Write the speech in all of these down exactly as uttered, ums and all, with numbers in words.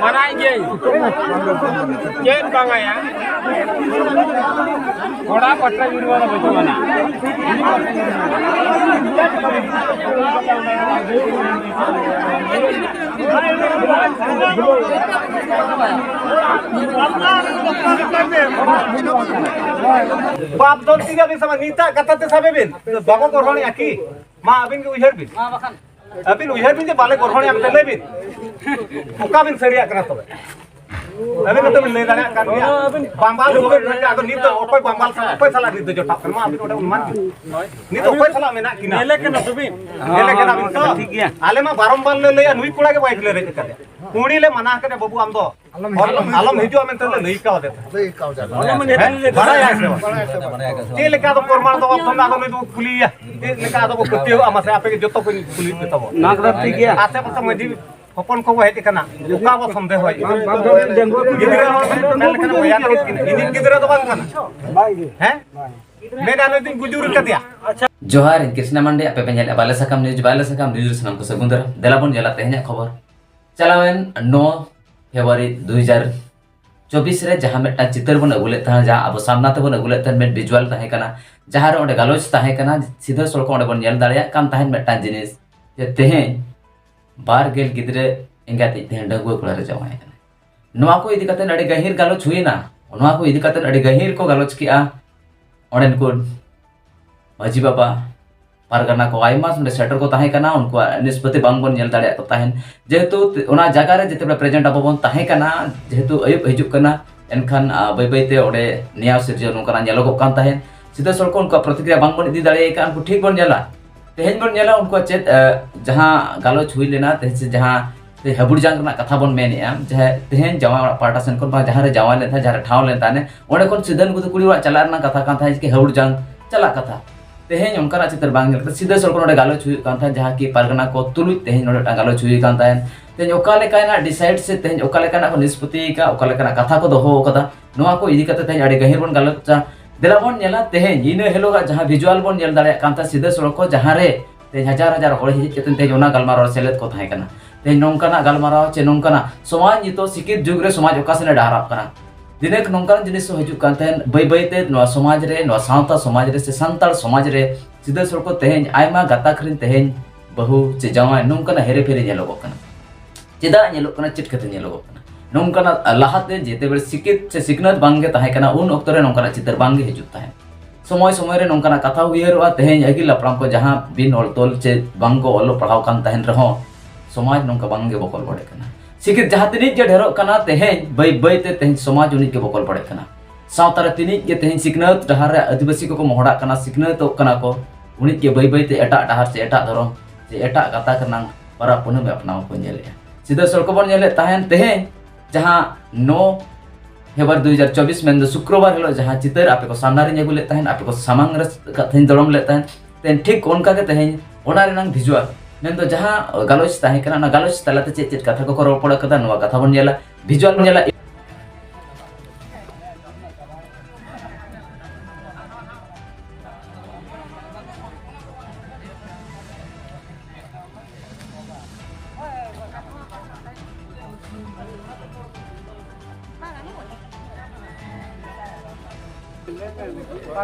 ᱢᱟᱱᱟᱭ ᱜᱮ᱾ ᱪᱮᱫ ᱵᱟᱝᱟᱭᱟ? ᱠᱚᱲᱟ ᱯᱟᱴᱟ ᱧᱩᱨᱩᱣᱟᱞᱟ ᱵᱟᱹᱪᱩᱜ ᱟᱱᱟ᱾ ᱵᱟᱯ ᱫᱚ ᱴᱷᱤᱠ ᱟᱹᱵᱤᱱ ᱥᱟᱢᱟᱝ ᱱᱤᱛᱟᱜ ᱠᱟᱛᱷᱟ ᱛᱮ ᱥᱟᱵᱮ ᱵᱤᱱ᱾ ᱵᱟᱠᱚ ᱜᱚᱲᱦᱚᱱᱮᱜᱼᱟ ᱠᱤ? ᱢᱟ ᱟᱹᱵᱤᱱ ᱜᱮ ᱩᱭᱦᱟᱹᱨ ᱵᱤᱱ᱾ ᱟᱹᱵᱤᱱ ᱩᱭᱦᱟᱹᱨ ᱵᱤᱱ ᱡᱮ ᱵᱟᱞᱮ ᱜᱚᱲᱦᱚᱱᱮᱜᱼᱟ ᱢᱮᱱᱛᱮ ᱞᱟᱹᱭ ᱵᱤᱱ᱾ ᱚᱠᱟ ᱵᱤᱱ ᱥᱟᱹᱨᱤᱭᱟᱜ ᱠᱟᱱᱟ ᱛᱚᱵᱮ? ᱟᱹᱵᱤᱱ ᱦᱚᱸᱛᱚ ᱵᱤᱱ ᱞᱟᱹᱭ ᱫᱟᱲᱮᱭᱟᱜ ᱠᱟᱱ ᱜᱮᱭᱟ᱾ ᱵᱟᱝ, ᱵᱟᱝ, ᱟᱫᱚ ᱱᱤᱛ ᱫᱚ ᱚᱠᱚᱭ ᱵᱟᱝ ᱵᱟᱝ ᱥᱟᱞᱟᱜ, ᱚᱠᱚᱭ ᱥᱟᱞᱟᱜ ᱱᱤᱛ ᱫᱚ ᱡᱚᱴᱟᱜ ᱠᱟᱱᱟ? ᱢᱟ ᱟᱹᱵᱤᱱ ᱚᱸᱰᱮ ᱚᱱᱩᱢᱟᱱ ᱵᱤᱱ᱾ ᱱᱤᱛ ᱫᱚ ᱚᱠᱚᱭ ᱥᱟᱞᱟᱜ ᱢᱮᱱᱟᱜ ᱠᱤᱱᱟ? ᱧᱮᱞᱮ ᱠᱟᱱᱟ ᱛᱚᱵᱤᱱ? ᱧᱮᱞᱮ ᱠᱟᱱᱟ ᱵᱤᱱ ᱛᱚ? ᱴᱷᱤᱠ ᱜᱮᱭᱟ᱾ ᱟᱞᱮ ᱢᱟ ᱵᱟᱨᱚᱢᱵᱟᱨ ᱞᱮ ᱞᱟᱹᱭᱟ, ᱱᱩᱭ ᱠᱚᱲᱟ ᱜᱮ ᱵᱟᱭ ᱞᱟᱹᱭ ᱨᱮᱡ ᱠᱟᱫᱮᱭᱟ᱾ ᱠᱩᱲᱤ ᱞᱮ ᱢᱟᱱᱟ ᱠᱟᱫᱮ, "ᱵᱟᱹᱵᱩ ᱟᱢ ᱫᱚ ᱟᱞᱚᱢ ᱦᱤᱡᱩᱜᱼᱟ ᱢᱮᱱᱛᱮ ᱞᱮ ᱞᱟᱹᱭ ᱠᱟᱣᱫᱮ ᱛᱟᱦᱮᱸᱫ᱾ ᱞᱟᱹᱭ ᱠᱟᱣᱫᱮ ᱛᱟᱦᱮᱸᱫ᱾ ᱦᱮᱸ? ᱵᱟᱲᱟᱭᱟ ᱥᱮ ᱵᱟᱝ? ᱪᱮᱫ ᱞᱮᱠᱟ ᱟᱫᱚ ᱯᱨᱚᱢᱟᱱ ᱫᱚ ᱵᱟᱵᱚᱱ ᱟᱫᱚ ᱱᱩᱭ ᱫᱚ ᱠᱩᱞᱤᱭᱮᱭᱟ? ᱪᱮᱫ ᱞᱮᱠᱟ ᱟᱫᱚ ᱵᱚ ᱯᱟᱹᱛᱭᱟᱹᱣᱟᱜᱼᱟ? ᱢᱟᱥᱮ ᱟᱯᱮ ᱜᱮ ᱡᱚᱛᱚ ᱠᱚᱧ ᱠᱩᱞᱤᱭᱮᱫ ᱯᱮ ᱛᱟᱵᱚᱱ᱾ ᱚᱱᱟ ᱠᱚᱫᱚ ᱴᱷᱤᱠ ᱜᱮᱭᱟ᱾ ᱟᱥᱮ ᱯᱟᱥᱮ ᱢᱟᱹᱡᱷᱤ ᱦᱚᱯᱚᱱ ᱠᱚᱠᱚ ᱦᱮᱡ ᱟᱠᱟᱱᱟ, ᱚᱠᱟ ᱵᱚ ᱥᱚᱱᱫᱮᱦᱚᱭᱮᱫ? ᱵᱟᱝ, ᱵᱟᱝ, ᱰᱟᱺᱜᱩᱣᱟᱹ ᱠᱩᱲᱤ ᱢᱮᱱ ᱞᱮᱠᱷᱟᱱ ᱵᱚᱭᱦᱟ ᱠᱤᱱ, ᱤᱧᱤᱡ ᱜᱤᱫᱽᱨᱟᱹ ᱫᱚ ᱵᱟᱝ ᱠᱟᱱᱟ᱾ ᱦᱮᱸ? ᱢᱮᱱᱟ ᱱᱩᱭ ᱫᱚᱧ ᱜᱩᱡᱩᱨ ᱠᱟᱫᱮᱭᱟ᱾ ᱡᱚᱦᱟᱨ, ᱤᱧ ᱠᱨᱤᱥᱱᱟ ᱢᱟᱱᱰᱤ, ᱟᱯᱮ ᱯᱮ ᱧᱮᱞᱮᱫᱼᱟ ᱵᱟᱞᱮ ᱥᱟᱠᱟᱢ ᱱᱤᱭᱩᱡᱽ, ᱵᱟᱞᱮ ᱥᱟᱠᱟᱢ ᱱᱤᱭᱩᱡᱽ ᱨᱮ ᱥᱟᱱᱟᱢ ᱠᱚ ᱥᱟᱹᱜᱩᱱ ᱫᱟᱨᱟᱢ᱾ ᱫᱮᱞᱟ ᱵᱚᱱ ᱧᱮᱞᱟ ᱛᱮᱦᱮᱧᱟᱜ ᱠᱷᱚᱵᱚᱨ᱾ ᱪᱟᱞᱟᱣᱮᱱ ᱱᱚ ᱯᱷᱮᱵᱨᱩᱣᱟᱨᱤ ᱫᱩ ᱦᱟᱡᱟᱨ ᱪᱚᱵᱵᱤᱥ ᱨᱮ ᱡᱟᱦᱟᱸ ᱢᱤᱫᱴᱟᱝ ᱪᱤᱛᱟᱹᱨ ᱵᱚᱱ ᱟᱹᱜᱩ ᱞᱮᱫ ᱛᱟᱦᱮᱸᱫ, ᱡᱟᱦᱟᱸ ᱟᱵᱚ ᱥᱟᱢᱱᱟ ᱛᱮᱵᱚᱱ ᱟᱹᱜᱩ ᱞᱮᱫ ᱛᱟᱦᱮᱸᱫ, ᱢᱤᱫ ᱵᱷᱤᱡᱩᱣᱟᱞ ᱛᱟᱦᱮᱸ ᱠᱟᱱᱟ, ᱡᱟᱦᱟᱸ ᱨᱮ ᱚᱸᱰᱮ ᱜᱟᱞᱚᱪ ᱛᱟᱦᱮᱸ ᱠᱟᱱᱟ, ᱥᱤᱫᱷᱟᱹ ᱥᱚᱲᱚᱠ ᱚᱸᱰᱮ ᱵᱚᱱ ᱧᱮᱞ ᱫᱟᱲᱮᱭᱟᱜ ᱠᱟᱱ ᱛᱟᱦᱮᱸᱫ ᱢᱤᱫᱴᱟᱝ ᱡᱤᱱᱤᱥ, ᱡᱮ ᱛᱮᱦᱮᱧ ᱵᱟᱨ ᱜᱮᱞ ᱜᱤᱫᱽᱨᱟᱹ ᱮᱸᱜᱟᱛᱤᱡ ᱛᱮᱦᱮᱧ ᱰᱟᱺᱜᱩᱣᱟᱹ ᱠᱚᱲᱟ ᱨᱮ ᱡᱟᱶᱟᱭ ᱠᱟᱱᱟᱭ᱾ ᱱᱚᱣᱟ ᱠᱚ ᱤᱫᱤ ᱠᱟᱛᱮ ᱟᱹᱰᱤ ᱜᱟᱹᱦᱤᱨ ᱜᱟᱞᱚᱪ ᱦᱩᱭᱮᱱᱟ᱾ ᱱᱚᱣᱟ ᱠᱚ ᱤᱫᱤ ᱠᱟᱛᱮ ᱟᱹᱰᱤ ᱜᱟᱹᱦᱤᱨ ᱠᱚ ᱜᱟᱞᱚᱪ ᱠᱮᱜᱼᱟ ᱚᱸᱰᱮᱱ ᱠᱚ ᱢᱟᱹᱡᱷᱤ ᱵᱟᱵᱟ, ᱯᱟᱨᱜᱟᱱᱟ ᱠᱚ, ᱟᱭᱢᱟ ᱚᱸᱰᱮ ᱥᱮᱴᱮᱨ ᱠᱚ ᱛᱟᱦᱮᱸ ᱠᱟᱱᱟ, ᱩᱱᱠᱩᱣᱟᱜ ᱱᱤᱥᱯᱚᱛᱤ ᱵᱟᱝ ᱵᱚᱱ ᱧᱮᱞ ᱫᱟᱲᱮᱭᱟᱜ ᱠᱚ ᱛᱟᱦᱮᱸᱱ᱾ ᱡᱮᱦᱮᱛᱩ ᱚᱱᱟ ᱡᱟᱭᱜᱟ ᱨᱮ ᱡᱮᱛᱮ ᱵᱮᱲᱟ ᱯᱨᱮᱡᱮᱱᱴ ᱟᱵᱚ ᱵᱚᱱ ᱛᱟᱦᱮᱸ ᱠᱟᱱᱟ, ᱡᱮᱦᱮᱛᱩ ᱟᱹᱭᱩᱵ ᱦᱤᱡᱩᱜ ᱠᱟᱱᱟ, ᱮᱱᱠᱷᱟᱱ, ᱟ, ᱵᱟᱹᱭ ᱵᱟᱹᱭ ᱛᱮ ᱚᱸᱰᱮ ᱱᱮᱭᱟᱣ ᱥᱤᱨᱡᱟᱹᱣ ᱱᱚᱝᱠᱟᱱᱟᱜ ᱧᱮᱞᱚᱜᱚᱜ ᱠᱟᱱ ᱛᱟᱦᱮᱸᱱ᱾ ᱥᱤᱫᱷᱟᱹ ᱥᱚᱲᱠᱚ ᱩᱱᱠᱩᱣᱟᱜ ᱯᱨᱚᱛᱤᱠᱨᱤᱭᱟ ᱵᱟᱝ ᱵᱚᱱ ᱤᱫᱤ ᱫᱟᱲᱮ ᱟᱠᱟᱫᱼᱟ, ᱩᱱᱠᱩ ᱴᱷᱤᱠ ᱵᱚᱱ ᱧᱮᱞᱟ᱾ ᱛᱮᱦᱮᱧ ᱵᱚᱱ ᱧᱮᱞᱟ ᱩᱱᱠᱩᱣᱟᱜ ᱪᱮᱫ, ᱮ, ᱡᱟᱦᱟᱸ ᱜᱟᱞᱚᱪ ᱦᱩᱭ ᱞᱮᱱᱟ, ᱛᱮᱦᱮᱧ ᱥᱮ ᱡᱟᱦᱟᱸ ᱛᱮ ᱦᱟᱹᱵᱩᱲ ᱡᱟᱝ ᱨᱮᱱᱟᱜ ᱠᱟᱛᱷᱟ ᱵᱚᱱ ᱢᱮᱱᱮᱫᱼᱟ, ᱡᱟᱦᱟᱸ ᱛᱮᱦᱮᱧ ᱡᱟᱶᱟᱭ ᱚᱲᱟᱜ ᱯᱟᱦᱴᱟ ᱥᱮᱱ ᱠᱷᱚᱱ ᱵᱟᱝ ᱡᱟᱦᱟᱸ ᱨᱮ ᱡᱟᱶᱟᱭ ᱞᱮᱱ ᱛᱟᱦᱮᱸ, ᱡᱟᱦᱟᱸ ᱨᱮ ᱴᱷᱟᱶ ᱞᱮᱱ ᱛᱟᱦᱮᱸ, ᱚᱸᱰᱮ ᱠᱷᱚᱱ ᱥᱤᱫᱷᱟᱹ ᱱᱩᱠᱩ ᱫᱚ ᱠᱩᱲᱤ ᱚᱲᱟᱜ ᱪᱟᱞᱟᱜ ᱨᱮᱱᱟᱜ ᱠᱟᱛᱷᱟ ᱠᱟᱱ ᱛᱟᱦᱮᱸᱫ, ᱪᱤᱠᱟᱹ ᱦᱟᱹᱵᱩᱲ ᱡᱟᱝ ᱪᱟᱞᱟᱜ ᱠᱟᱛᱷᱟ᱾ ᱛᱮᱦᱮᱧ ᱚᱱᱠᱟᱱᱟᱜ ᱪᱤᱛᱟᱹᱨ ᱵᱟᱝ ᱧᱮᱞ ᱠᱟᱛᱮ ᱥᱤᱫᱷᱟᱹ ᱥᱚᱲᱠᱚ ᱱᱚᱰᱮ ᱜᱟᱞᱚᱪ ᱦᱩᱭᱩᱜ ᱠᱟᱱ ᱛᱟᱦᱮᱸᱫ, ᱡᱟᱦᱟᱸ ᱠᱤ ᱯᱟᱨᱜᱟᱱᱟ ᱠᱚ ᱛᱩᱞᱩᱡ ᱛᱮᱦᱮᱧ ᱱᱚᱰᱮ ᱢᱤᱫᱴᱟᱝ ᱜᱟᱞᱚᱪ ᱦᱩᱭᱩᱜ ᱠᱟᱱ ᱛᱟᱦᱮᱸᱫ᱾ ᱛᱮᱦᱮᱧ ᱚᱠᱟ ᱞᱮᱠᱟᱱᱟᱜ ᱰᱤᱥᱟᱭᱤᱰ ᱥᱮ ᱛᱮᱦᱮᱧ ᱚᱠᱟ ᱞᱮᱠᱟᱱᱟᱜ ᱠᱚ ᱱᱤᱥᱯᱚᱛᱤ ᱟᱠᱟᱫ, ᱚᱠᱟ ᱞᱮᱠᱟᱱᱟᱜ ᱠᱟᱛᱷᱟ ᱠᱚ ᱫᱚᱦᱚ ᱟᱠᱟᱫᱟ, ᱱᱚᱣᱟ ᱠᱚ ᱤᱫᱤ ᱠᱟᱛᱮ ᱛᱮᱦᱮᱧ ᱟᱹᱰᱤ ᱜᱟᱹᱦᱤᱨ ᱵᱚᱱ ᱜᱟᱞᱚᱪᱟ᱾ ᱫᱮᱞᱟ ᱵᱚᱱ ᱧᱮᱞᱟ ᱛᱮᱦᱮᱧ ᱤᱱᱟᱹ ᱦᱤᱞᱳᱜᱟᱜ ᱡᱟᱦᱟᱸ ᱵᱷᱤᱡᱩᱣᱟᱞ ᱵᱚᱱ ᱧᱮᱞ ᱫᱟᱲᱮᱭᱟᱜ ᱠᱟᱱ ᱛᱟᱦᱮᱸᱫ ᱥᱤᱫᱷᱟᱹ ᱥᱚᱲᱠᱚ, ᱡᱟᱦᱟᱸ ᱨᱮ ᱛᱮᱦᱮᱧ ᱦᱟᱡᱟᱨ ᱦᱟᱡᱟᱨ ᱦᱚᱲ ᱦᱮᱡ ᱠᱟᱛᱮ ᱛᱮᱦᱮᱧ ᱚᱱᱟ ᱜᱟᱞᱢᱟᱨᱟᱣ ᱨᱮ ᱥᱮᱞᱮᱫ ᱠᱚ ᱛᱟᱦᱮᱸ ᱠᱟᱱᱟ᱾ ᱛᱮᱦᱮᱧ ᱱᱚᱝᱠᱟᱱᱟᱜ ᱜᱟᱞᱢᱟᱨᱟᱣ ᱪᱮ ᱱᱚᱝᱠᱟᱱᱟᱜ ᱥᱚᱢᱟᱡᱽ, ᱱᱤᱛᱚᱜ ᱥᱤᱠᱷᱤᱛ ᱡᱩᱜᱽ ᱨᱮ ᱥᱚᱢᱟᱡᱽ ᱚᱠᱟ ᱥᱮᱱ ᱮ ᱰᱟᱦᱟᱨᱟᱜ ᱠᱟᱱᱟ? ᱫᱤᱱᱮᱠ ᱱᱚᱝᱠᱟᱱ ᱡᱤᱱᱤᱥ ᱦᱚᱸ ᱦᱤᱡᱩᱜ ᱠᱟᱱ ᱛᱟᱦᱮᱸᱫ, ᱵᱟᱹᱭ ᱵᱟᱹᱭ ᱛᱮ ᱱᱚᱣᱟ ᱥᱚᱢᱟᱡᱽ ᱨᱮ, ᱱᱚᱣᱟ ᱥᱟᱶᱛᱟ ᱥᱚᱢᱟᱡᱽ ᱨᱮ ᱥᱮ ᱥᱟᱱᱛᱟᱲ ᱥᱚᱢᱟᱡᱽ ᱨᱮ ᱥᱤᱫᱟᱹ ᱥᱚᱲᱠᱚ ᱛᱮᱦᱮᱧ ᱟᱭᱢᱟ ᱜᱟᱛᱟᱠ ᱨᱮᱱ ᱛᱮᱦᱮᱧ ᱵᱟᱹᱦᱩ ᱪᱮ ᱡᱟᱶᱟᱭ ᱱᱚᱝᱠᱟᱱᱟᱜ ᱦᱮᱨᱮ ᱯᱷᱮᱨᱮ ᱧᱮᱞᱚᱜᱚᱜ ᱠᱟᱱᱟ᱾ ᱪᱮᱫᱟᱜ ᱧᱮᱞᱚᱜ ᱠᱟᱱᱟ? ᱪᱮᱫ ᱠᱷᱟᱹᱛᱤᱨ ᱧᱮᱞᱚᱜᱚᱜ ᱠᱟᱱᱟ? ᱱᱚᱝᱠᱟᱱᱟᱜ ᱞᱟᱦᱟᱛᱮ ᱡᱮᱛᱮ ᱵᱮᱲ ᱥᱤᱠᱷᱤᱛ ᱥᱮ ᱥᱤᱠᱷᱱᱟᱹᱛ ᱵᱟᱝ ᱜᱮ ᱛᱟᱦᱮᱸ ᱠᱟᱱᱟ, ᱩᱱ ᱚᱠᱛᱚ ᱨᱮ ᱱᱚᱝᱠᱟᱱᱟᱜ ᱪᱤᱛᱟᱹᱨ ᱵᱟᱝ ᱜᱮ ᱦᱤᱡᱩᱜ ᱛᱟᱦᱮᱸᱫ᱾ ᱥᱚᱢᱚᱭ ᱥᱚᱢᱚᱭ ᱨᱮ ᱱᱚᱝᱠᱟᱱᱟᱜ ᱠᱟᱛᱷᱟ ᱩᱭᱦᱟᱹᱨᱚᱜᱼᱟ, ᱛᱮᱦᱮᱧ ᱟᱹᱜᱤᱞ ᱦᱟᱯᱲᱟᱢ ᱠᱚ ᱡᱟᱦᱟᱸ ᱵᱤᱱ ᱚᱞ ᱛᱚᱞ ᱪᱮ ᱵᱟᱝ ᱠᱚ ᱚᱞᱚᱜ ᱯᱟᱲᱦᱟᱣ ᱠᱟᱱ ᱛᱟᱦᱮᱱ ᱨᱮᱦᱚᱸ ᱥᱚᱢᱟᱡᱽ ᱱᱚᱝᱠᱟ ᱵᱟᱝ ᱜᱮ ᱵᱚᱠᱚᱞ ᱵᱟᱲᱮᱜ ᱠᱟᱱᱟ᱾ ᱥᱤᱠᱷᱤᱛ ᱡᱟᱦᱟᱸ ᱛᱤᱱᱟᱹᱜ ᱜᱮ ᱰᱷᱮᱨᱚᱜ ᱠᱟᱱᱟ, ᱛᱮᱦᱮᱧ ᱵᱟᱹᱭ ᱵᱟᱹᱭ ᱛᱮ ᱛᱮᱦᱮᱧ ᱥᱚᱢᱟᱡᱽ ᱩᱱᱤᱡ ᱜᱮ ᱵᱚᱠᱚᱞ ᱵᱟᱲᱮᱜ ᱠᱟᱱᱟ᱾ ᱥᱟᱶᱛᱟ ᱨᱮ ᱛᱤᱱᱟᱹᱜ ᱜᱮ ᱛᱮᱦᱮᱧ ᱥᱤᱠᱷᱱᱟᱹᱛ ᱰᱟᱦᱟᱨ ᱨᱮ ᱟᱹᱫᱤᱵᱟᱹᱥᱤ ᱠᱚᱠᱚ ᱢᱚᱦᱰᱟᱜ ᱠᱟᱱᱟ, ᱥᱤᱠᱷᱱᱟᱹᱛᱚᱜ ᱠᱟᱱᱟ ᱠᱚ, ᱩᱱᱤᱡ ᱜᱮ ᱵᱟᱹᱭ ᱵᱟᱹᱭ ᱛᱮ ᱮᱴᱟᱜ ᱰᱟᱦᱟᱨ ᱪᱮ ᱮᱴᱟᱜ ᱫᱷᱚᱨᱚᱢ ᱪᱮ ᱮᱴᱟᱜ ᱜᱟᱛᱟᱠ ᱨᱮᱱᱟᱝ ᱯᱟᱨᱟᱵᱽ ᱯᱩᱱᱟᱹᱭ ᱟᱯᱱᱟᱣ ᱠᱚ ᱧᱮᱞᱮᱜᱼᱟ᱾ ᱥᱤᱫᱟᱹ ᱥᱚᱲᱠᱚ ᱵᱚᱱ ᱧᱮᱞᱮᱫ ᱛᱟᱦᱮᱱ, ᱛᱮᱦᱮᱧ ᱡᱟᱦᱟᱸ ᱱᱚ ᱯᱷᱮᱵᱽᱨᱩᱣᱟᱨᱤ ᱫᱩ ᱦᱟᱡᱟᱨ ᱪᱚᱵᱵᱤᱥ, ᱢᱮᱱᱫᱚ ᱥᱩᱠᱨᱚᱵᱟᱨ ᱦᱤᱞᱳᱜ ᱡᱟᱦᱟᱸ ᱪᱤᱛᱟᱹᱨ ᱟᱯᱮ ᱠᱚ ᱥᱟᱢᱱᱟ ᱨᱤᱧ ᱟᱹᱜᱩ ᱞᱮᱫ ᱛᱟᱦᱮᱸᱫ, ᱟᱯᱮ ᱠᱚ ᱥᱟᱢᱟᱝ ᱨᱮ ᱠᱟᱛᱷᱟᱧ ᱫᱚᱲᱚᱢ ᱞᱮᱫ ᱛᱟᱦᱮᱸᱫ, ᱛᱮᱦᱮᱧ ᱴᱷᱤᱠ ᱚᱱᱠᱟ ᱜᱮ ᱛᱮᱦᱮᱧ ᱚᱱᱟ ᱨᱮᱱᱟᱝ ᱵᱷᱤᱡᱩᱣᱟᱞ, ᱢᱮᱱᱫᱚ ᱡᱟᱦᱟᱸ ᱜᱟᱞᱚᱪ ᱛᱟᱦᱮᱸ ᱠᱟᱱᱟ, ᱚᱱᱟ ᱜᱟᱞᱚᱪ ᱛᱟᱞᱟᱛᱮ ᱪᱮᱫ ᱪᱮᱫ ᱠᱟᱛᱷᱟ ᱠᱚᱠᱚ ᱨᱚᱯᱚᱲ ᱟᱠᱟᱫᱟ, ᱱᱚᱣᱟ ᱠᱟᱛᱷᱟ ᱵᱚᱱ ᱧᱮᱞᱟ, ᱵᱷᱤᱡᱩᱣᱟᱞ ᱵᱚᱱ ᱧᱮᱞᱟ᱾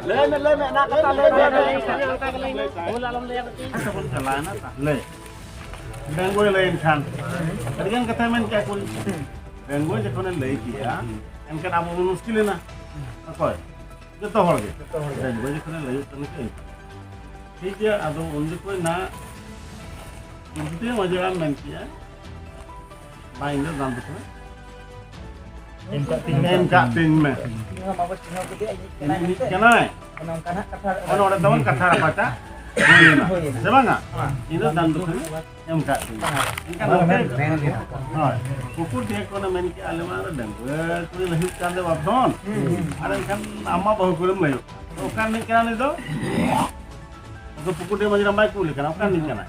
ᱞᱟᱹᱭ ᱢᱮ, ᱞᱟᱹᱭ ᱢᱮ, ᱚᱱᱟ ᱠᱟᱛᱷᱟ ᱞᱟᱹᱭ ᱢᱮ, ᱞᱟᱹᱭ ᱢᱮ, ᱚᱱᱠᱟ ᱜᱮ ᱞᱟᱹᱭ ᱢᱮ᱾ ᱵᱚᱞᱮ ᱟᱞᱚᱢ ᱞᱟᱹᱭᱟ ᱠᱟᱹᱴᱤᱡ᱾ ᱵᱚᱱ ᱪᱟᱞᱟᱣᱮᱱᱟ ᱛᱟᱦᱞᱮ᱾ ᱰᱟᱺᱜᱩᱣᱟᱹ ᱞᱟᱹᱭᱮᱱ ᱠᱷᱟᱱ ᱟᱹᱰᱤᱜᱟᱱ ᱠᱟᱛᱷᱟᱭ ᱢᱮᱱ ᱠᱮᱭᱟ ᱠᱩᱲᱤ᱾ ᱰᱟᱺᱜᱩᱣᱟᱹ ᱡᱚᱠᱷᱚᱱᱮ ᱞᱟᱹᱭ ᱠᱮᱜᱼᱟ, ᱮᱱᱠᱷᱟᱱ ᱟᱵᱚ ᱵᱚᱱ ᱢᱩᱥᱠᱤᱞᱮᱱᱟ᱾ ᱚᱠᱚᱭ? ᱡᱚᱛᱚ ᱦᱚᱲ ᱜᱮ᱾ ᱡᱚᱛᱚ ᱦᱚᱲ ᱜᱮ᱾ ᱰᱟᱺᱜᱩᱣᱟᱹ ᱡᱚᱠᱷᱚᱱᱮ ᱞᱟᱹᱭᱚᱜ ᱠᱟᱱᱟ ᱠᱤ, ᱴᱷᱤᱠ ᱜᱮᱭᱟ, ᱟᱫᱚ ᱩᱱ ᱡᱚᱠᱷᱚᱱ ᱱᱟ ᱜᱩᱨᱩᱯᱨᱚᱥᱟᱫᱽ ᱢᱟᱹᱡᱷᱤ ᱦᱟᱲᱟᱢ ᱢᱮᱱ ᱠᱮᱜᱼᱟ, ᱵᱟᱝ, ᱤᱧ ᱫᱚ ᱫᱟᱱ ᱫᱚᱠᱷᱤᱱᱟ ᱮᱢ ᱠᱟᱜ ᱛᱤᱧ ᱢᱮ᱾ ᱮᱢ ᱠᱟᱜ ᱛᱤᱧ ᱢᱮ᱾ ᱤᱧ ᱦᱚᱸ ᱵᱟᱵᱚ ᱪᱤᱱᱦᱟᱹᱣ ᱠᱮᱫᱮᱭᱟ, ᱤᱧᱤᱡ ᱠᱟᱱᱟᱭ ᱤᱧᱤᱡ ᱢᱮᱱᱛᱮ᱾ ᱠᱟᱱᱟᱭ᱾ ᱚᱱᱮ ᱚᱸᱰᱮ ᱛᱟᱵᱚᱱ ᱠᱟᱛᱷᱟ ᱨᱟᱯᱟᱪᱟᱜ ᱦᱩᱭᱮᱱᱟ᱾ ᱦᱩᱭᱮᱱᱟ᱾ ᱥᱮ ᱵᱟᱝᱟ? ᱦᱮᱸ᱾ ᱤᱧ ᱫᱚ ᱫᱟᱱ ᱫᱚᱠᱷᱤᱱᱟ ᱮᱢ ᱠᱟᱜ ᱛᱤᱧ ᱢᱮ᱾ ᱦᱮᱸ᱾ ᱮᱱᱠᱷᱟᱱ ᱚᱱᱟ ᱚᱸᱰᱮ ᱢᱮᱱ ᱜᱮ᱾ ᱦᱳᱭ᱾ ᱠᱩᱠᱩᱨ ᱴᱷᱮᱱ ᱠᱷᱚᱱᱮ ᱢᱮᱱ ᱠᱮᱜᱼᱟ, ᱟᱞᱮ ᱢᱟ ᱰᱟᱺᱜᱩᱣᱟᱹ ᱠᱩᱲᱤ ᱞᱮ ᱦᱩᱭᱩᱜ ᱠᱟᱱ ᱫᱚ ᱵᱟᱯᱫᱷᱚᱱ᱾ ᱦᱩᱸ, ᱦᱩᱸ᱾ ᱟᱨ ᱮᱱᱠᱷᱟᱱ ᱟᱢ ᱢᱟ ᱵᱟᱹᱦᱩ ᱠᱩᱲᱤᱢ ᱞᱟᱹᱭᱚᱜ᱾ ᱚᱠᱟ ᱨᱤᱱᱤᱡ ᱠᱟᱱᱟ ᱩᱱᱤ ᱫᱚ? ᱟᱫᱚ ᱯᱩᱠᱩᱨ ᱰᱮᱢ ᱢᱟᱹᱡᱷᱤ ᱦᱟᱲᱟᱢ ᱵᱟᱭ ᱠᱩᱞᱤ ᱠᱟᱱᱟ, ᱚᱠᱟ ᱨᱤᱱᱤᱡ ᱠᱟᱱᱟᱭ?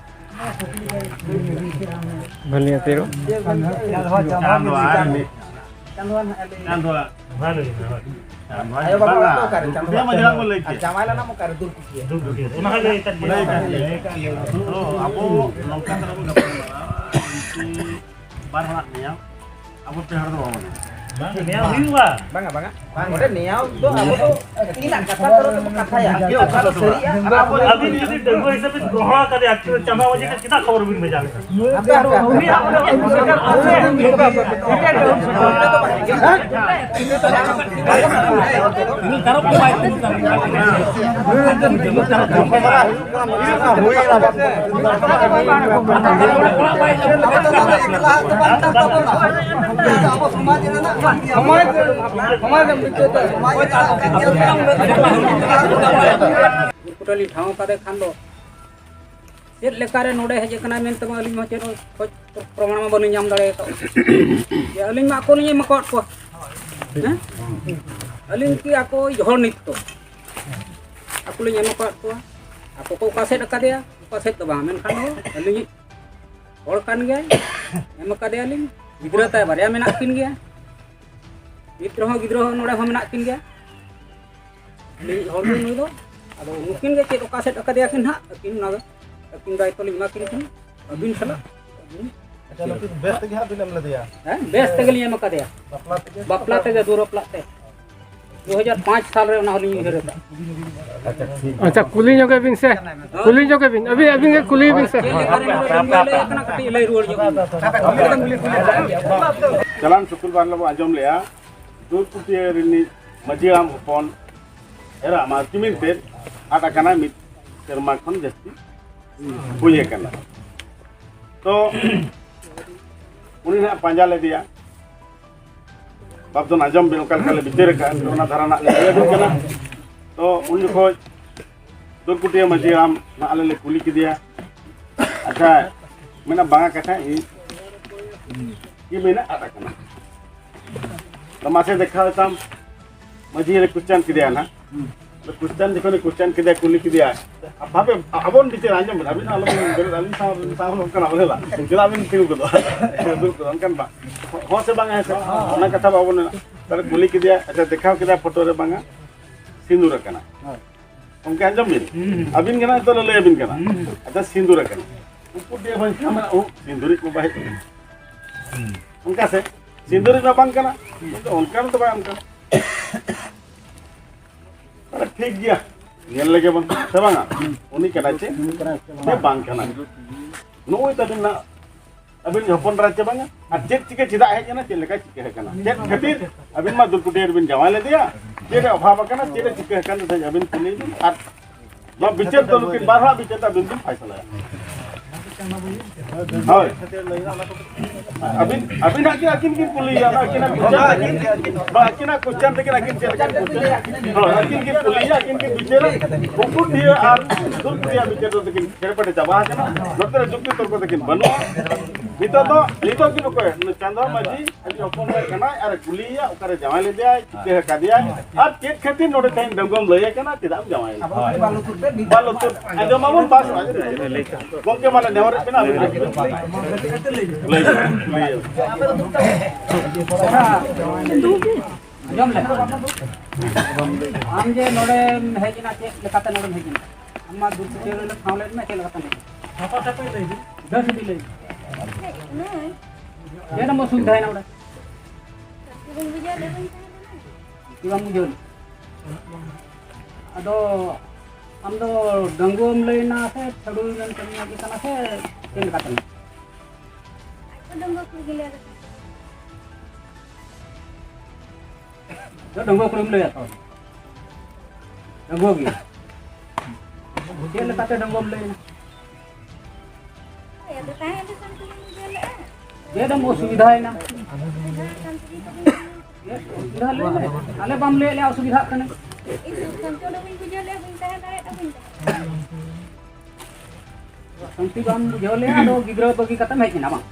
ᱵᱷᱟᱹᱞᱤ ᱟᱛᱮ ᱨᱚᱲ᱾ ᱪᱟᱸᱫᱳ ᱟᱨ ᱢᱤᱫ ᱪᱟᱸᱫᱳ ᱟᱨ ᱦᱟᱸᱜ ᱮ ᱞᱟᱹᱭ ᱪᱟᱸᱫᱳ᱾ ᱪᱟᱸᱫᱳ ᱟᱭᱳ ᱵᱟᱵᱟ ᱵᱟᱝᱟ, ᱚᱲᱟᱜ ᱫᱚ ᱚᱠᱟᱨᱮ? ᱪᱟᱸᱫᱳ ᱯᱩᱠᱩᱨ ᱰᱮᱢ ᱢᱟᱹᱡᱷᱤ ᱦᱟᱲᱟᱢ ᱠᱚ ᱞᱟᱹᱭ ᱟᱨ ᱠᱮᱫ᱾ ᱡᱟᱶᱟᱭ ᱞᱟᱱᱟ ᱢᱟ ᱚᱠᱟᱨᱮ? ᱫᱩᱞ ᱠᱩᱪᱤᱭᱟᱹ᱾ ᱫᱩᱞ ᱠᱩᱪᱤᱭᱟᱹ᱾ ᱚᱱᱟ ᱦᱚᱸ ᱞᱟᱹᱭ ᱠᱟᱱ ᱜᱮᱭᱟ᱾ ᱞᱟᱹᱭ ᱠᱟᱱ ᱜᱮᱭᱟ᱾ ᱛᱚ, ᱟᱵᱚ ᱱᱚᱝᱠᱟ ᱠᱟᱛᱮ ᱵᱚᱱ ᱜᱟᱯᱟᱞ ᱢᱟᱨᱟᱣᱟ᱾ ᱵᱟᱨ ᱦᱚᱲᱟᱜ ᱱᱮᱭᱟᱣ, ᱟᱵᱚ ᱯᱮ ᱦᱚᱲ ᱫᱚ ᱵᱟᱵᱚᱱ ᱮᱱᱮᱡ᱾ ᱵᱟᱝ, ᱱᱮᱭᱟᱣ ᱦᱩᱭᱩᱜᱼᱟ᱾ ᱵᱟᱝᱟ, ᱵᱟᱝᱟ᱾ ᱵᱟᱝ, ᱚᱸᱰᱮ ᱱᱮᱭᱟᱣ ᱫᱚ ᱟᱵᱚ ᱫᱚ ᱟᱹᱠᱤᱱᱟᱜ ᱠᱟᱛᱷᱟ ᱠᱚᱨᱮ ᱫᱚᱵᱚ ᱠᱟᱛᱷᱟᱭᱟ᱾ ᱟᱹᱠᱤᱱᱟᱜ ᱠᱟᱛᱷᱟ ᱫᱚ ᱥᱟᱹᱨᱤᱜᱼᱟ᱾ ᱟᱵᱚ ᱟᱹᱵᱤᱱ ᱡᱩᱫᱤ ᱰᱟᱺᱜᱩᱣᱟᱹ ᱦᱤᱥᱟᱹᱵ ᱵᱤᱱ ᱜᱨᱚᱦᱚᱬ ᱟᱠᱟᱫᱮᱭᱟ, ᱟᱹᱠᱤᱱ ᱪᱟᱸᱫᱟ ᱢᱟᱹᱡᱷᱤ ᱴᱷᱮᱱ ᱪᱮᱫᱟᱜ ᱠᱷᱚᱵᱚᱨ ᱵᱤᱱ ᱵᱷᱮᱡᱟ ᱞᱮᱫᱟ? ᱩᱱᱤᱭᱟᱜ ᱚᱸᱰᱮ ᱚᱱᱠᱟ ᱟᱥᱮ ᱮᱴᱟᱜ ᱰᱟᱺᱜᱩᱣᱟᱹ ᱦᱤᱥᱟᱹᱵ ᱵᱤᱱ ᱜᱨᱚᱦᱚᱬ ᱟᱠᱟᱫᱮᱭᱟ᱾ ᱠᱩᱴᱟᱹᱞᱤ ᱴᱷᱟᱶ ᱠᱟᱫᱮ ᱠᱷᱟᱱ ᱫᱚ ᱪᱮᱫ ᱞᱮᱠᱟᱨᱮ ᱱᱚᱰᱮ ᱦᱮᱡ ᱟᱠᱟᱱᱟᱭ ᱢᱮᱱᱛᱮ ᱢᱟ ᱟᱹᱞᱤᱧ ᱢᱟ ᱪᱮᱫ ᱦᱚᱸ ᱠᱷᱚᱡᱽ ᱯᱨᱚᱢᱟᱬ ᱢᱟ ᱵᱟᱹᱞᱤᱧ ᱧᱟᱢ ᱫᱟᱲᱮ ᱟᱠᱟᱫ᱾ ᱡᱮ ᱟᱹᱞᱤᱧ ᱢᱟ ᱟᱠᱚ ᱞᱤᱧ ᱮᱢ ᱟᱠᱟᱫ ᱠᱚᱣᱟ᱾ ᱦᱮᱸ? ᱟᱹᱞᱤᱧ ᱠᱤ ᱟᱠᱚ ᱦᱚᱲ ᱱᱤᱛ ᱫᱚ ᱟᱠᱚ ᱞᱤᱧ ᱮᱢ ᱟᱠᱟᱫ ᱠᱚᱣᱟ᱾ ᱟᱠᱚ ᱠᱚ ᱚᱠᱟ ᱥᱮᱫ ᱟᱠᱟᱫᱮᱭᱟ, ᱚᱠᱟ ᱥᱮᱫ ᱫᱚ ᱵᱟᱝ, ᱢᱮᱱᱠᱷᱟᱱ ᱫᱚ ᱟᱹᱞᱤᱧᱤᱡ ᱦᱚᱲ ᱠᱟᱱ ᱜᱮᱭᱟᱭ, ᱮᱢ ᱟᱠᱟᱫᱮᱭᱟᱞᱤᱧ᱾ ᱜᱤᱫᱽᱨᱟᱹ ᱛᱟᱭ ᱵᱟᱨᱭᱟ ᱢᱮᱱᱟᱜ ᱠᱤᱱ ᱜᱮᱭᱟ, ᱢᱤᱫ ᱨᱮᱦᱚᱸ ᱜᱤᱫᱽᱨᱟᱹ ᱦᱚᱸ ᱱᱚᱰᱮ ᱦᱚᱸ ᱢᱮᱱᱟᱜ ᱠᱤᱱ ᱜᱮᱭᱟ᱾ ᱟᱹᱞᱤᱧᱤᱡ ᱦᱚᱲ ᱫᱚ ᱱᱩᱭ ᱫᱚ, ᱟᱫᱚ ᱱᱩᱠᱤᱱ ᱜᱮ ᱪᱮᱫ ᱚᱠᱟ ᱥᱮᱫ ᱟᱠᱟᱫᱮᱭᱟ ᱠᱤᱱ ᱦᱟᱸᱜ, ᱟᱹᱠᱤᱱ ᱚᱱᱟ ᱫᱚ ᱟᱹᱠᱤᱱ ᱫᱟᱭᱤᱛᱛᱚ ᱞᱤᱧ ᱮᱢᱟ ᱠᱤᱱ ᱠᱟᱱᱟ᱾ ᱟᱹᱵᱤᱱ ᱥᱟᱞᱟᱜ ᱟᱹᱵᱤᱱ ᱟᱪᱪᱷᱟ, ᱱᱩᱠᱤᱱ ᱵᱮᱥ ᱛᱮᱜᱮ ᱦᱟᱸᱜ ᱵᱤᱱ ᱮᱢ ᱞᱮᱫᱮᱭᱟ? ᱦᱮᱸ, ᱵᱮᱥ ᱛᱮᱜᱮ ᱞᱤᱧ ᱮᱢ ᱟᱠᱟᱫᱮᱭᱟ᱾ ᱵᱟᱯᱞᱟ ᱛᱮᱜᱮ? ᱵᱟᱯᱞᱟ ᱛᱮᱜᱮ, ᱫᱩᱣᱟᱹᱨ ᱵᱟᱯᱞᱟᱜ ᱛᱮ᱾ ᱫᱩ ᱦᱟᱡᱟᱨ ᱯᱟᱸᱪ ᱥᱟᱞ ᱨᱮ ᱚᱱᱟ ᱦᱚᱸᱞᱤᱧ ᱩᱭᱦᱟᱹᱨ ᱟᱠᱟᱫᱼᱟ᱾ ᱟᱪᱪᱷᱟ, ᱠᱩᱞᱤ ᱧᱚᱜᱮ ᱵᱤᱱ ᱥᱮ, ᱠᱩᱞᱤ ᱧᱚᱜᱮ ᱵᱤᱱ, ᱟᱹᱵᱤᱱ, ᱟᱹᱵᱤᱱ ᱜᱮ ᱠᱩᱞᱤ ᱵᱤᱱ ᱥᱮ᱾ ᱪᱮᱫ ᱞᱮᱠᱟ ᱨᱮ ᱱᱚᱰᱮ ᱵᱤᱱ ᱞᱟᱹᱭ ᱠᱟᱱᱟ, ᱠᱟᱹᱴᱤᱡ ᱞᱟᱹᱭ ᱨᱩᱣᱟᱹᱲ ᱧᱚᱜ ᱵᱤᱱ᱾ ᱪᱟᱞᱟᱣᱮᱱ ᱥᱩᱠᱩᱞ ᱵᱟᱨ ᱦᱤᱞᱳᱜ ᱵᱚᱱ ᱟᱸᱡᱚᱢ ᱞᱮᱜᱼᱟ, ᱫᱩᱨᱠᱩᱴᱤᱭᱟᱹ ᱨᱤᱱᱤᱡ ᱢᱟᱹᱡᱷᱤ ᱦᱟᱲᱟᱢ ᱦᱚᱯᱚᱱ ᱮᱨᱟ ᱢᱟᱨᱠᱤᱢᱤᱱ ᱛᱮ ᱟᱫ ᱟᱠᱟᱱᱟ ᱢᱤᱫ ᱥᱮᱨᱢᱟ ᱠᱷᱚᱱ ᱡᱟᱹᱥᱛᱤ ᱦᱩᱭ ᱟᱠᱟᱱᱟ᱾ ᱛᱚ ᱩᱱᱤ ᱱᱟᱦᱟᱜ ᱯᱟᱸᱡᱟ ᱞᱮᱫᱮᱭᱟ, ᱵᱟᱯᱫᱚᱱ ᱟᱸᱡᱚᱢ ᱵᱤᱱ ᱚᱠᱟ ᱞᱮᱠᱟ ᱞᱮ ᱵᱤᱪᱟᱹᱨ ᱟᱠᱟᱫᱼᱟ, ᱚᱱᱟ ᱫᱷᱟᱨᱟ ᱱᱟᱜ ᱞᱤᱧ ᱞᱟᱹᱭ ᱟᱵᱤᱱ ᱠᱟᱱᱟ᱾ ᱛᱚ ᱩᱱ ᱡᱚᱠᱷᱚᱡ ᱫᱩᱨᱠᱩᱴᱤᱭᱟᱹ ᱢᱟᱹᱡᱷᱤ ᱦᱟᱲᱟᱢ ᱱᱟᱦᱟᱜ ᱟᱞᱮ ᱞᱮ ᱠᱩᱞᱤ ᱠᱮᱫᱮᱭᱟ᱾ ᱟᱪᱪᱷᱟ, ᱢᱮᱱᱟ ᱵᱟᱝᱟ ᱠᱟᱛᱷᱟ ᱤᱧ ᱤᱧ ᱢᱮᱱᱟ ᱟᱫ ᱟᱠᱟᱱᱟ᱾ ᱛᱚ ᱢᱟᱥᱮ ᱫᱮᱠᱷᱟᱣ ᱛᱟᱢ᱾ ᱢᱟᱹᱡᱷᱤ ᱨᱮ question ᱠᱮᱫᱮᱭᱟ ᱱᱟᱦᱟᱜ᱾ ᱟᱫᱚ question ᱡᱚᱠᱷᱚᱱᱮ question ᱠᱮᱫᱮᱭᱟ, ᱠᱩᱞᱤ ᱠᱮᱫᱮᱭᱟ, ᱵᱷᱟᱵᱮ ᱟᱵᱚᱱ ᱵᱤᱪᱟᱹᱨ ᱟᱸᱡᱚᱢ ᱵᱮᱱ, ᱟᱹᱵᱤᱱ ᱟᱞᱚᱵᱤᱱ ᱵᱮᱨᱮᱫ, ᱟᱹᱞᱤᱧ ᱥᱟᱶ ᱥᱟᱶ ᱦᱚᱸ ᱠᱟᱱᱟ ᱵᱚᱞᱮ ᱵᱟᱝ? ᱪᱮᱫᱟᱜ ᱵᱤᱱ ᱛᱤᱸᱜᱩ ᱜᱚᱫᱚᱜᱼᱟ? ᱫᱩᱲᱩᱵ ᱜᱚᱫᱚᱜᱼᱟ, ᱚᱱᱠᱟᱱ ᱵᱟᱝ᱾ ᱦᱚᱸ ᱥᱮ ᱵᱟᱝ, ᱦᱮᱸ ᱥᱮ? ᱚᱱᱟ ᱠᱟᱛᱷᱟ ᱵᱟᱵᱚᱱ ᱢᱮᱱᱟ᱾ ᱛᱟᱦᱞᱮ ᱠᱩᱞᱤ ᱠᱮᱫᱮᱭᱟ, ᱟᱪᱪᱷᱟ, ᱫᱮᱠᱷᱟᱣ ᱠᱮᱫᱟ ᱯᱷᱳᱴᱳ ᱨᱮ, ᱵᱟᱝᱟ, ᱥᱤᱸᱫᱩᱨ ᱟᱠᱟᱱᱟ᱾ ᱦᱳᱭ᱾ ᱜᱚᱢᱠᱮ ᱟᱸᱡᱚᱢ ᱵᱤᱱ, ᱦᱩᱸ, ᱦᱩᱸ᱾ ᱟᱹᱵᱤᱱ ᱜᱮ ᱱᱟᱦᱟᱜ ᱱᱤᱛᱚᱜ ᱞᱮ ᱞᱟᱹᱭ ᱟᱹᱵᱤᱱ ᱠᱟᱱᱟ᱾ ᱦᱩᱸ, ᱦᱩᱸ᱾ ᱟᱪᱪᱷᱟ, ᱥᱤᱸᱫᱩᱨ ᱟᱠᱟᱱᱟ᱾ ᱩᱱᱠᱩ ᱫᱮ ᱵᱷᱟᱹᱭ ᱠᱟᱱᱟ, ᱩᱱᱠᱩ ᱥᱤᱸᱫᱩᱨᱤᱡ ᱠᱚ ᱵᱟᱭ ᱦᱮᱡ ᱠᱟᱱᱟ᱾ ᱚᱱᱠᱟ ᱥᱮ? ᱥᱤᱸᱫᱩᱨᱤᱡ ᱢᱟ ᱵᱟᱝ ᱠᱟᱱᱟ᱾ ᱠᱤᱱᱛᱩ ᱚᱱᱠᱟ ᱫᱚ ᱵᱟᱭ ᱚᱱᱠᱟ᱾ ᱟᱨᱮ ᱴᱷᱤᱠ ᱜᱮᱭᱟ, ᱧᱮᱞ ᱞᱮᱜᱮ ᱵᱚᱱ, ᱥᱮ ᱵᱟᱝᱟ? ᱩᱱᱤ ᱠᱟᱱᱟᱭ ᱪᱮ? ᱥᱮ ᱵᱟᱝ ᱠᱟᱱᱟᱭ? ᱱᱩᱜᱼᱩᱭ ᱛᱟᱵᱤᱱ ᱱᱟᱜ ᱟᱹᱵᱤᱱ ᱦᱚᱯᱚᱱ ᱮᱨᱟ ᱪᱮ ᱵᱟᱝᱟ? ᱟᱨ ᱪᱮᱫ ᱪᱤᱠᱟᱹ ᱪᱮᱫᱟᱜ ᱦᱮᱡ ᱮᱱᱟ, ᱪᱮᱫ ᱞᱮᱠᱟ ᱪᱤᱠᱟᱹ ᱟᱠᱟᱱᱟ, ᱪᱮᱫ ᱠᱷᱟᱹᱛᱤᱨ ᱟᱹᱵᱤᱱ ᱢᱟ ᱫᱩᱞᱠᱩᱴᱤᱭᱟᱹ ᱨᱮᱵᱤᱱ ᱡᱟᱶᱟᱭ ᱞᱮᱫᱮᱭᱟ, ᱪᱮᱫ ᱮ ᱚᱵᱷᱟᱵ ᱟᱠᱟᱱᱟ, ᱪᱮᱫ ᱮ ᱪᱤᱠᱟᱹ ᱟᱠᱟᱱᱟ, ᱟᱹᱵᱤᱱ ᱠᱩᱞᱤ ᱵᱤᱱ᱾ ᱟᱨ ᱱᱚᱣᱟ ᱵᱤᱪᱟᱹᱨ ᱫᱚ ᱱᱩᱠᱤᱱ ᱵᱟᱨ ᱦᱚᱲᱟᱜ ᱵᱤᱪᱟᱹᱨ ᱫᱚ ᱟᱹᱵᱤᱱ ᱵᱤᱱ ᱯᱷᱟᱭᱥᱟᱞᱟᱭᱟ᱾ ᱦᱳᱭ᱾ ᱟᱹᱵᱤᱱ, ᱟᱹᱵᱤᱱ ᱟᱹᱠᱤᱱ, ᱟᱹᱠᱤᱱ ᱠᱤᱱ ᱠᱩᱞᱤᱭᱮᱭᱟ, ᱚᱱᱟ ᱟᱹᱠᱤᱱᱟᱜ question, ᱵᱟ, ᱟᱹᱠᱤᱱᱟᱜ question ᱛᱟᱹᱠᱤᱱ, ᱟᱹᱠᱤᱱ ᱪᱮᱫ ᱞᱮᱠᱟᱱ question? ᱦᱳᱭ, ᱟᱹᱠᱤᱱ ᱠᱤᱱ ᱠᱩᱞᱤᱭᱮᱭᱟ, ᱟᱹᱠᱤᱱ ᱠᱤᱱ ᱵᱤᱪᱟᱹᱨᱟ᱾ ᱩᱱᱠᱩ ᱴᱷᱤᱭᱟᱹ ᱟᱨ ᱫᱩᱞᱠᱩᱴᱤᱭᱟᱹ ᱵᱤᱪᱟᱹᱨ ᱫᱚ ᱛᱟᱹᱠᱤᱱ ᱪᱷᱮᱲᱯᱟᱴᱮ ᱪᱟᱵᱟ ᱟᱠᱟᱱᱟ᱾ ᱱᱚᱛᱮ ᱨᱮ ᱡᱩᱠᱛᱤ ᱛᱚᱨᱠᱚ ᱛᱟᱹᱠᱤᱱ ᱵᱟᱹᱱᱩᱜᱼᱟ᱾ ᱱᱤᱛᱚᱜ ᱫᱚ, ᱱᱤᱛᱚᱜ ᱠᱤᱱ ᱚᱠᱚᱭ? ᱱᱩᱭ ᱪᱟᱸᱫᱚ ᱢᱟᱹᱡᱷᱤ ᱟᱡ ᱦᱚᱯᱚᱱ ᱮᱨᱟ ᱠᱟᱱᱟᱭ ᱟᱨ ᱮ ᱠᱩᱞᱤᱭᱮᱭᱟ, ᱚᱠᱟᱨᱮ ᱡᱟᱶᱟᱭ ᱞᱮᱫᱮᱭᱟᱭ, ᱪᱤᱠᱟᱹ ᱟᱠᱟᱫᱮᱭᱟᱭ, ᱟᱨ ᱪᱮᱫ ᱠᱷᱟᱹᱛᱤᱨ ᱱᱚᱰᱮ ᱛᱮᱦᱮᱧ ᱰᱟᱺᱜᱩᱣᱟᱹᱢ ᱞᱟᱹᱭ ᱟᱠᱟᱱᱟ, ᱪᱮᱫᱟᱜ ᱮᱢ ᱡᱟᱶᱟᱭ ᱮᱱᱟ? ᱵᱟᱞ ᱩᱛᱟᱹᱨ ᱟᱸᱡᱚᱢ ᱢᱟᱵᱚᱱ ᱯᱟᱥ ᱚᱲᱟᱜ ᱨᱮ᱾ ᱜᱚᱢᱠᱮ ᱢᱟᱱᱮ ᱱᱮᱦᱚᱨᱮᱫ ᱵᱮᱱᱟ, ᱟᱵᱮᱱ ᱞᱟᱹᱭ ᱵᱮᱱ, ᱞᱟᱹᱭ ᱵᱮᱱ᱾ ᱟᱸᱡᱚᱢ ᱞᱮ᱾ ᱟᱢ ᱡᱮ ᱱᱚᱰᱮᱢ ᱦᱮᱡ ᱮᱱᱟ, ᱪᱮᱫ ᱞᱮᱠᱟᱛᱮ ᱱᱚᱰᱮᱢ ᱦᱮᱡ ᱮᱱᱟ? ᱟᱢ ᱢᱟ ᱫᱩᱨ ᱯᱩᱡᱟᱹ ᱨᱮ ᱴᱷᱟᱶ ᱞᱮᱫ ᱢᱮ, ᱪᱮᱫ ᱞᱮᱠᱟᱛᱮᱢ ᱦᱮᱡ ᱮᱱᱟ? ᱦᱟᱯᱟ ᱴᱟᱯᱟ ᱞᱟᱹᱭ ᱵᱤᱱ᱾ ᱵᱮᱥ ᱜᱮ ᱞᱟᱹᱭ ᱵᱤᱱ᱾ ᱦᱮᱡ ᱮᱱᱟᱹᱧ᱾ ᱪᱮᱫ ᱮᱢ ᱚᱥᱩᱵᱤᱫᱷᱟᱭᱮᱱᱟ ᱚᱸᱰᱮ? ᱵᱟᱹᱧ ᱵᱩᱡᱷᱟᱹᱣ ᱞᱮᱫ, ᱵᱟᱹᱧ ᱛᱟᱦᱮᱸ ᱞᱮᱱᱟ᱾ ᱪᱮᱫ ᱵᱟᱢ ᱵᱩᱡᱷᱟᱹᱣ ᱞᱮᱫ? ᱟᱫᱚ ᱟᱢ ᱫᱚ ᱰᱟᱺᱜᱩᱣᱟᱹᱢ ᱞᱟᱹᱭᱮᱱᱟ ᱥᱮ ᱪᱷᱟᱹᱰᱩᱭ ᱢᱮᱱ ᱠᱟᱹᱢᱤᱭᱟᱹ ᱜᱮ ᱠᱟᱱᱟ ᱥᱮ ᱪᱮᱫ ᱞᱮᱠᱟ ᱠᱟᱱᱟ? ᱟᱡ ᱫᱚ ᱰᱟᱺᱜᱩᱣᱟᱹ ᱠᱩᱲᱤ ᱜᱮ ᱞᱟᱹᱭ ᱟᱞᱮ ᱠᱟᱱᱟ᱾ ᱫᱚ ᱰᱟᱺᱜᱩᱣᱟᱹ ᱠᱩᱲᱤᱢ ᱞᱟᱹᱭᱟ ᱛᱚ? ᱰᱟᱺᱜᱩᱣᱟᱹ ᱜᱮ᱾ ᱪᱮᱫ ᱞᱮᱠᱟᱛᱮ ᱰᱟᱺᱜᱩᱣᱟᱹᱢ ᱞᱟᱹᱭᱮᱱᱟ? ᱦᱳᱭ, ᱟᱫᱚ ᱛᱟᱦᱮᱸ ᱫᱚ ᱥᱟᱱᱛᱤ ᱜᱮᱧ ᱵᱩᱡᱷᱟᱹᱣ ᱞᱮᱫᱼᱟ᱾ ᱪᱮᱫ ᱮᱢ ᱚᱥᱩᱵᱤᱫᱷᱟᱭᱮᱱᱟ? ᱚᱥᱩᱵᱤᱫᱷᱟ ᱠᱟᱱ ᱛᱮᱜᱮ ᱛᱚ ᱵᱟᱹᱧ ᱚᱥᱩᱵᱤᱫᱷᱟ ᱞᱟᱹᱭ ᱢᱮ᱾ ᱟᱞᱮ ᱵᱟᱢ ᱞᱟᱹᱭ ᱞᱮᱭᱟ ᱚᱥᱩᱵᱤᱫᱷᱟᱜ ᱠᱟᱱᱟ᱾ ᱤᱧ ᱥᱩᱠ ᱥᱟᱱᱛᱤ ᱚᱸᱰᱮ ᱵᱟᱹᱧ ᱵᱩᱡᱷᱟᱹᱣ ᱞᱮᱫᱼᱟ, ᱵᱟᱹᱧ ᱛᱟᱦᱮᱸ ᱫᱟᱲᱮᱭᱟᱜᱼᱟ, ᱵᱟᱹᱧ ᱛᱟᱦᱮᱸ ᱫᱟᱲᱮᱭᱟᱜᱼᱟ᱾ ᱥᱟᱱᱛᱤ ᱵᱟᱢ ᱵᱩᱡᱷᱟᱹᱣ ᱞᱮᱫᱼᱟ, ᱟᱫᱚ ᱜᱤᱫᱽᱨᱟᱹ ᱵᱟᱹᱜᱤ ᱠᱟᱛᱮᱢ ᱦᱮᱡ ᱮᱱᱟ ᱵᱟᱝ?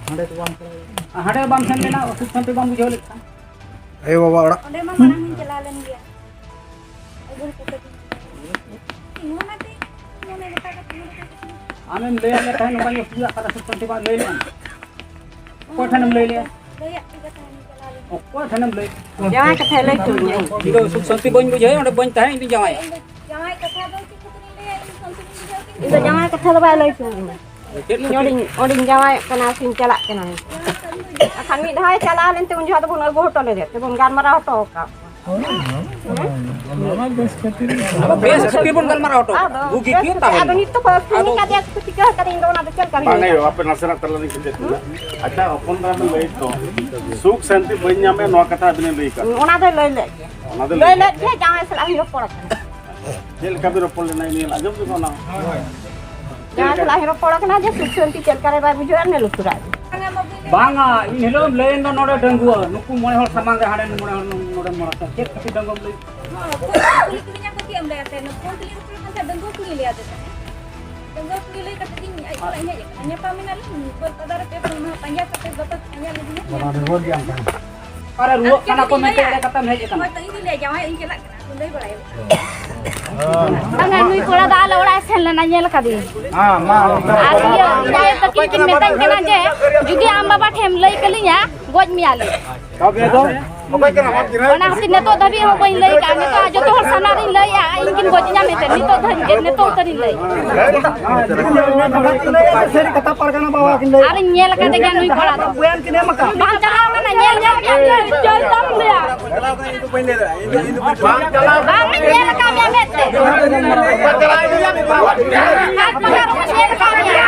ᱦᱟᱸᱰᱮ ᱫᱚ ᱵᱟᱢ ᱥᱮᱱ ᱞᱮᱱᱟ? ᱟᱨ ᱦᱟᱸᱰᱮ ᱵᱟᱢ ᱥᱮᱱ ᱞᱮᱱᱟ, ᱥᱩᱠ ᱥᱟᱱᱛᱤ ᱵᱟᱢ ᱵᱩᱡᱷᱟᱹᱣ ᱞᱮᱫ ᱠᱷᱟᱱ? ᱟᱭᱳ ᱵᱟᱵᱟ ᱚᱲᱟᱜ᱾ ᱚᱸᱰᱮ ᱢᱟ ᱢᱟᱲᱟᱝ ᱤᱧ ᱪᱟᱞᱟᱣ ᱞᱮᱱ ᱜᱮᱭᱟ᱾ ᱟᱹᱜᱩ ᱦᱚᱴᱚ ᱠᱟᱹᱫᱤᱧ᱾ ᱤᱧ ᱦᱚᱸ ᱚᱱᱟᱛᱮ ᱢᱚᱱᱮ ᱜᱚᱴᱟ ᱠᱟᱛᱮ ᱱᱚᱰᱮ ᱫᱚ ᱟᱢᱮᱢ ᱞᱟᱹᱭᱟᱫ ᱞᱮ ᱛᱟᱦᱮᱸᱫ, ᱱᱚᱝᱠᱟᱧ ᱚᱥᱩᱵᱤᱫᱷᱟᱜ ᱠᱟᱱᱟ, ᱥᱩᱠ ᱥᱟᱱᱛᱤ ᱵᱟᱢ ᱞᱟᱹᱭ ᱞᱮᱫᱼᱟ᱾ ᱚᱠᱚᱭ ᱴᱷᱮᱱᱮᱢ ᱞᱟᱹᱭ ᱞᱮᱫᱼᱟ? ᱞᱟᱹᱭᱟᱫ ᱯᱮ ᱠᱟᱛᱷᱟ ᱤᱧ ᱪᱟᱞᱟᱣ ᱞᱮᱱ᱾ ᱚᱠᱚᱭ ᱴᱷᱮᱱᱮᱢ ᱞᱟᱹᱭ? ᱡᱟᱶᱟᱭ ᱠᱟᱛᱷᱟᱭ ᱞᱟᱹᱭ ᱦᱚᱪᱚ ᱤᱧ ᱫᱚ ᱥᱩᱠ ᱥᱟᱱᱛᱤ ᱵᱟᱹᱧ ᱵᱩᱡᱷᱟᱹᱣᱟ, ᱚᱸᱰᱮ ᱵᱟᱹᱧ ᱛᱟᱦᱮᱸ, ᱤᱧ ᱫᱚ ᱡᱟᱶᱟᱭᱟ᱾ ᱤᱧ ᱫᱚ ᱡᱟᱶᱟᱭ ᱠᱟᱛᱷᱟ ᱫᱚ ᱪᱮᱫ ᱠᱷᱟᱹᱛᱤᱨᱤᱧ ᱞᱟᱹᱭᱟ? ᱤᱧ ᱥᱟᱱᱛᱤ ᱵᱟᱹᱧ ᱵᱩᱡᱷᱟᱹᱣ ᱤᱧ ᱫᱚ ᱡᱟᱶᱟᱭ ᱠᱟᱛᱷᱟ ᱫᱚ ᱵᱟᱭ ᱞᱟᱹᱭ ᱦᱚᱴᱚ ᱟᱹᱫᱤᱧᱟ᱾ ᱤᱧ ᱚᱸᱰᱮᱧ, ᱚᱸᱰᱮᱧ ᱡᱟᱶᱟᱭᱚᱜ ᱠᱟᱱᱟ ᱥᱮᱧ ᱪᱟᱞᱟᱜ ᱠᱟᱱᱟ᱾ ᱟᱠᱷᱟᱱ ᱢᱤᱫ ᱫᱷᱟᱣ ᱮ ᱪᱟᱞᱟᱣ ᱞᱮᱱᱛᱮ ᱩᱱ ᱡᱚᱠᱷᱚᱱ ᱫᱚᱵᱚᱱ ᱟᱹᱜᱩ ᱦᱚᱴᱚ ᱞᱮᱫᱮ ᱛᱮᱵᱚᱱ ᱜᱟᱞᱢᱟᱨᱟᱣ ᱦᱚᱴᱚ ᱟᱠᱟᱫ ᱠᱚᱣᱟ᱾ ᱵᱮᱥ ᱠᱷᱟᱹᱛᱤᱨ ᱵᱚᱱ ᱜᱟᱞᱢᱟᱨᱟᱣ ᱦᱚᱴᱚ ᱟᱫᱚ ᱵᱩᱜᱤ ᱵᱮᱥ ᱠᱤ ᱠᱷᱟᱹᱛᱤᱨ, ᱛᱟᱦᱮᱱ᱾ ᱟᱫᱚ ᱱᱤᱛ ᱫᱚᱠᱚ ᱟᱹᱠᱷᱨᱤᱧ ᱟᱠᱟᱫᱮᱭᱟ, ᱪᱤᱠᱟᱹ ᱟᱠᱟᱫᱮᱭᱟ, ᱤᱧ ᱫᱚ ᱚᱱᱟ ᱫᱚ ᱪᱮᱫ ᱞᱮᱠᱟ ᱨᱤᱧ ᱵᱟᱝ ᱞᱟᱹᱭᱟ? ᱦᱩᱭᱩᱜᱼᱟ, ᱟᱯᱮ ᱱᱟᱥᱮᱱᱟᱜ ᱛᱟᱞᱟ ᱨᱤᱧ ᱠᱮᱪᱮᱫ ᱵᱤᱱᱟ᱾ ᱟᱪᱪᱷᱟ, ᱦᱚᱯᱚᱱ ᱫᱟᱫᱟ ᱵᱮᱱ ᱞᱟᱹᱭᱮᱫ ᱫᱚ, ᱥᱩᱠ ᱥᱟᱱᱛᱤ ᱵᱟᱹᱧ ᱧᱟᱢᱮᱫ, ᱱᱚᱣᱟ ᱠᱟᱛᱷᱟ ᱟᱹᱵᱤᱱ ᱞᱟᱹᱭ ᱟᱠᱟᱫ? ᱚᱱᱟ ᱫᱚᱭ ᱞᱟᱹᱭ ᱞᱮᱫ ᱜᱮᱭᱟ᱾ ᱚᱱᱟ ᱫᱚ ᱞᱟᱹᱭ ᱞᱟᱹᱭ ᱞᱮᱫ ᱜᱮᱭᱟ, ᱡᱟᱶᱟᱭ ᱥᱟᱞᱟᱜ ᱤᱧ ᱨᱚᱯᱚᱲ ᱟᱠᱟᱱᱟ᱾ ᱪᱮᱫ ᱞᱮᱠᱟ ᱵᱤᱱ ᱨᱚᱯᱚᱲ ᱞᱮᱱᱟ, ᱤᱧ ᱟᱸᱡᱚᱢ ᱠᱮᱫᱟ ᱚᱱᱟ᱾ ᱡᱟᱶᱟᱭ ᱥᱟᱞᱟᱜ ᱤᱧ ᱨᱚᱯᱚᱲ ᱟᱠᱟᱱᱟ ᱡᱮ ᱥᱩᱠ ᱥᱟᱱᱛᱤ ᱪᱮᱫ ᱞᱮᱠᱟ ᱨᱮ ᱵᱟᱭ ᱵᱩᱡᱷᱟᱹᱣᱟ, ᱱᱮ ᱞᱩᱛᱩᱨᱟᱜ ᱜᱮ᱾ ᱵᱟᱝᱟ, ᱤᱧ ᱦᱤᱞᱳᱜ ᱮᱢ ᱞᱟᱹᱭᱮᱱ ᱫᱚ ᱱᱚᱰᱮ ᱰᱟᱺᱜᱩᱣᱟᱹ, ᱱᱩᱠᱩ ᱢᱚᱬᱮ ᱦᱚᱲ ᱥᱟᱢᱟᱝ ᱨᱮ ᱦᱟᱸᱰᱮ ᱢᱚᱬᱮ ᱦᱚᱲ, ᱱᱚᱰᱮ ᱢᱚᱬᱮ ᱦᱚᱲ, ᱪᱮᱫ ᱠᱷᱟᱹᱛᱤᱨ ᱰᱟᱺᱜᱩᱣᱟᱹᱢ ᱞᱟᱹᱭ? ᱦᱚᱸ, ᱯᱷᱳᱱ ᱠᱩᱞᱤ ᱠᱤᱫᱤᱧᱟ ᱠᱚ, ᱪᱮᱫ ᱮᱢ ᱞᱟᱹᱭᱟ ᱛᱮ? ᱯᱷᱳᱱ ᱠᱩᱞᱤ ᱨᱩᱣᱟᱹᱲ ᱠᱟᱱ ᱛᱟᱦᱮᱸᱫ, ᱰᱟᱺᱜᱩᱣᱟᱹ ᱠᱩᱲᱤ ᱞᱟᱹᱭ ᱟᱫᱮ ᱛᱟᱦᱮᱸᱫ᱾ ᱰᱟᱺᱜᱩᱣᱟᱹ ᱠᱩᱲᱤ ᱞᱟᱹᱭ ᱠᱟᱛᱮ ᱜᱤᱧ ᱟᱡ ᱥᱟᱞᱟᱜ ᱤᱧ ᱦᱮᱡ ᱟᱠᱟᱱᱟ᱾ ᱧᱟᱯᱟᱢ ᱮᱱᱟᱞᱤᱧ, ᱵᱟᱹᱫᱽ ᱯᱟᱫᱟ ᱨᱮ ᱯᱮ ᱯᱩᱱ ᱢᱟᱦᱟ ᱯᱟᱸᱡᱟ ᱠᱟᱛᱮ ᱵᱟᱯᱮ ᱯᱟᱸᱡᱟ ᱞᱤᱫᱤᱧᱟ᱾ ᱚᱠᱟᱨᱮ ᱨᱩᱣᱟᱹᱜ ᱠᱟᱱᱟ ᱠᱚ ᱢᱮᱱᱛᱮ ᱮᱲᱮ ᱠᱟᱛᱷᱟᱢ ᱦᱮᱡ ᱟᱠᱟᱱᱟ? ᱦᱳᱭ, ᱛᱚ ᱤᱧ ᱫᱚᱧ ᱞᱟᱹᱭᱟ, ᱡᱟᱶᱟᱭ ᱤᱧ ᱪᱟᱞᱟᱜ ᱠᱟᱱᱟ, ᱞᱟᱹᱭ ᱵᱟᱲᱟᱭᱟ᱾ ᱵᱟᱝᱟ, ᱱᱩᱭ ᱠᱚᱲᱟ ᱫᱚ ᱟᱞᱮ ᱚᱲᱟᱜ ᱮ ᱥᱮᱱ ᱞᱮᱱᱟ, ᱧᱮᱞ ᱠᱟᱫᱮᱭᱟᱹᱧ᱾ ᱦᱮᱸ, ᱢᱟ, ᱚᱱᱠᱟ ᱟᱨ ᱤᱭᱟᱹ, ᱤᱧ ᱟᱭᱳ ᱛᱟᱹᱠᱤᱱ ᱠᱤᱱ ᱢᱮᱛᱟᱹᱧ ᱠᱟᱱᱟ ᱡᱮ, "ᱡᱩᱫᱤ ᱟᱢ ᱵᱟᱵᱟ ᱴᱷᱮᱱ ᱞᱟᱹᱭ ᱠᱟᱹᱞᱤᱧᱟ, ᱜᱚᱡ ᱢᱮᱭᱟᱞᱮ᱾" ᱚᱠᱚᱭ ᱠᱟᱱᱟ? ᱚᱱᱟ ᱠᱷᱟᱹᱛᱤᱨ ᱱᱤᱛᱚᱜ ᱫᱷᱟᱹᱵᱤᱡ ᱦᱚᱸ ᱵᱟᱹᱧ ᱞᱟᱹᱭ ᱠᱟᱜᱼᱟ᱾ ᱱᱤᱛᱚᱜ ᱡᱚᱛᱚ ᱦᱚᱲ ᱥᱟᱢᱱᱟ ᱨᱤᱧ ᱞᱟᱹᱭᱟ, ᱤᱧ ᱠᱤᱱ ᱜᱚᱡ ᱤᱧᱟ ᱢᱮᱱᱛᱮ᱾ ᱱᱤᱛᱚᱜ ᱫᱷᱟᱹᱵᱤᱡ, ᱱᱤᱛᱚᱜ ᱩᱛᱟᱹᱨᱤᱧ ᱞᱟᱹᱭ᱾ ᱥᱟᱹᱨᱤ ᱠᱟᱛᱷᱟ ᱯᱟᱨᱜᱟᱱᱟ ᱵᱟᱵᱟ ᱠᱤᱱ ᱞᱟᱹᱭ᱾ ᱟᱨᱤᱧ ᱧᱮᱞ ᱟᱠᱟᱫᱮ ᱜᱮᱭᱟ ᱱᱩᱭ ᱠᱚᱲᱟ ᱫᱚ᱾ ᱵᱚᱭᱟᱱ ᱠᱤᱱ ᱮᱢ ᱟᱠᱟᱫ᱾ ᱵᱟᱝ ᱪᱟᱞᱟᱣ ᱠᱟᱱᱟ, ᱧᱮᱞ ᱧᱟᱢ ᱠᱮᱫ ᱜᱮᱭᱟ᱾ ᱵᱟᱝ ᱧᱮᱞ ᱟᱠᱟᱫ ᱢᱮᱭᱟ ᱢᱮᱫ ᱛᱮ᱾ ᱵᱟᱝ ᱪᱟᱞᱟᱣ ᱠᱟᱱᱟ, ᱤᱧᱟᱹᱜ ᱢᱮᱫ ᱛᱮ ᱧᱮᱞ ᱟᱠᱟᱫ ᱢᱮᱭᱟ᱾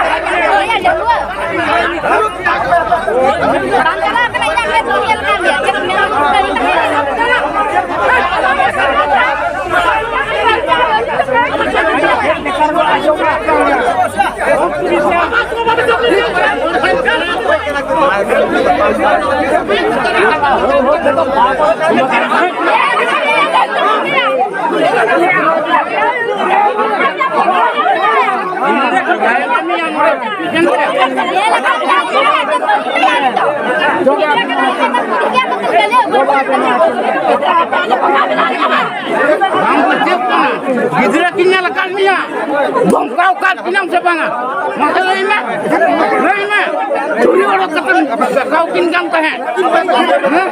ᱵᱟᱝ ᱵᱩᱡᱷᱟᱹᱜ ᱠᱟᱱᱟ᱾ ᱜᱤᱫᱽᱨᱟᱹ ᱠᱤᱱ ᱧᱮᱞ ᱟᱠᱟᱫ ᱢᱮᱭᱟ? ᱫᱷᱚᱢᱠᱟᱣ ᱟᱠᱟᱫ ᱠᱤᱱᱟᱢ ᱥᱮ ᱵᱟᱝᱟ? ᱢᱟᱥᱮ ᱞᱟᱹᱭ ᱢᱮ, ᱞᱟᱹᱭ ᱢᱮ᱾ ᱪᱩᱨᱤ ᱚᱰᱚᱠ ᱠᱟᱛᱮᱢ ᱫᱮᱠᱷᱟᱣ ᱠᱤᱱ ᱠᱟᱱ ᱛᱟᱦᱮᱸᱫ᱾ ᱦᱮᱸ?